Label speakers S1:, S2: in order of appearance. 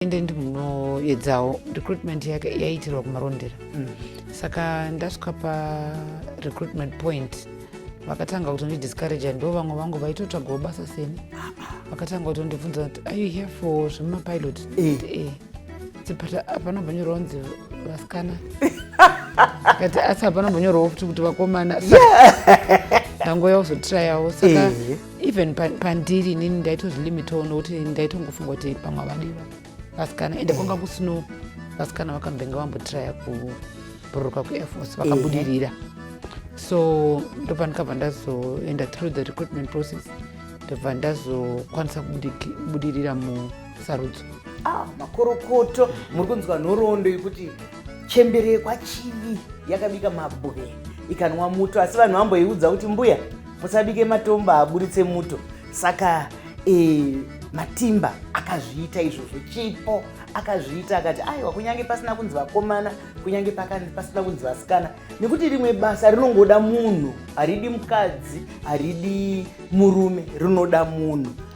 S1: Ende ndimunoedzawo recruitment yake yaiitirwa kuMarondera. Saka ndasvika parecruitment point, vakatanga kutondidiscourage. Ndo vamwe vangu vaitotsvagawo basa seni, vakatanga kutondibvunza kuti, "Are you here for zvemapilot?" Eh. But hapana mbonyorwa kunzi vasikana. Kati asi hapana mbonyorwawo futi kuti vakomana. Ndangoya kuzotrayawo. Saka even pandiri inini ndaitozvilimitawo, nokuti ndaitongofunga kuti pamwe vadiwa vasikana, ende kwanga kusino vasikana vakambenga vambotraya kubhururuka kuair force vakabudirira. So ndopandikabva ndazoenda through the recruitment process, ndobva ndazokwanisa kubudirira musarudzo.
S2: Ah, makorokoto. Muri kunzwa nhoroondo yekuti chembere yekwaChivi yakabika mabwe ikanwa muto, asi vanhu vamboiudza kuti, "Mbuya, musabike matombo aburitse muto." Saka Matimba akazviita izvozvo. Chipo akazviita, akati aiwa, kunyange pasina kunzi vakomana, kunyange pasina kunzi vasikana, nekuti rimwe basa rinongoda munhu, haridi mukadzi, haridi murume, rinoda munhu.